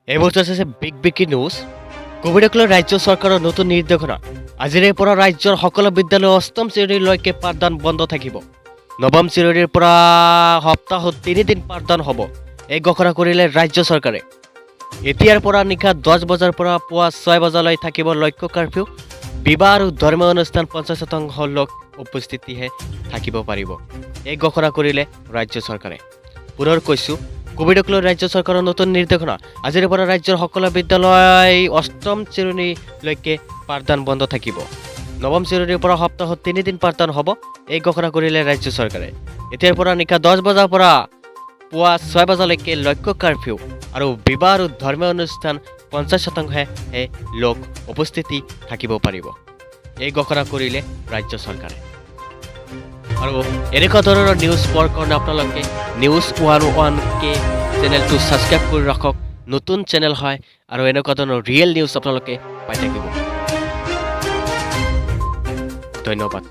এই মুহূৰ্তত আছে বিগ ব্ৰেকিং নিউজ। কোভিডক লৈ ৰাজ্য চৰকাৰৰ নতুন নিৰ্দেশনা। আজিৰে পৰা ৰাজ্যৰ সকলো বিদ্যালয় অষ্টম শ্ৰেণীলৈকে পাঠদান বন্ধ থাকিব। নৱম শ্ৰেণীৰ পৰা সপ্তাহত 3 দিন পাঠদান হ'ব। এই ঘোষণা কৰিলে ৰাজ্য চৰকাৰে। এতিয়াৰ পৰা নিশা 10 বজাৰ পৰা পুৱা 6 বজালৈ থাকিব লক্ষ্য কাৰফিউ। বিবাহ আৰু ধৰ্মীয় অনুষ্ঠান 50% লোক উপস্থিতিহে থাকিব পাৰিব। এই ঘোষণা কৰিলে ৰাজ্য চৰকাৰে। পুনৰ কৈছোঁ, কোভিডক লৈ ৰাজ্য চৰকাৰৰ নতুন নিৰ্দেশনা। আজিৰে পৰা ৰাজ্যৰ সকলো বিদ্যালয় অষ্টম শ্ৰেণীলৈকে পাঠদান বন্ধ থাকিব। নৱম শ্ৰেণীৰ পৰা সপ্তাহত 3 দিন পাঠদান হ'ব। এই ঘোষণা কৰিলে ৰাজ্য চৰকাৰে। এতিয়াৰ পৰা নিশা 10 বজাৰ পৰা পুৱা 6 বজালৈকে লক্ষ্য কাৰফিউ আৰু বিবাহ আৰু ধৰ্মীয় অনুষ্ঠান 50 শতাংশহে লোক উপস্থিতি থাকিব পাৰিব। এই ঘোষণা কৰিলে ৰাজ্য চৰকাৰে। আৰু এনেকুৱা ধৰণৰ নিউজ পোৱাৰ কাৰণে আপোনালোকে নিউজ ওৱান ওৱান কে চেনেলটো ছাবস্ক্ৰাইব কৰি ৰাখক। নতুন চেনেল হয় আৰু এনেকুৱা ধৰণৰ ৰিয়েল নিউজ আপোনালোকে পাই থাকিব। ধন্যবাদ।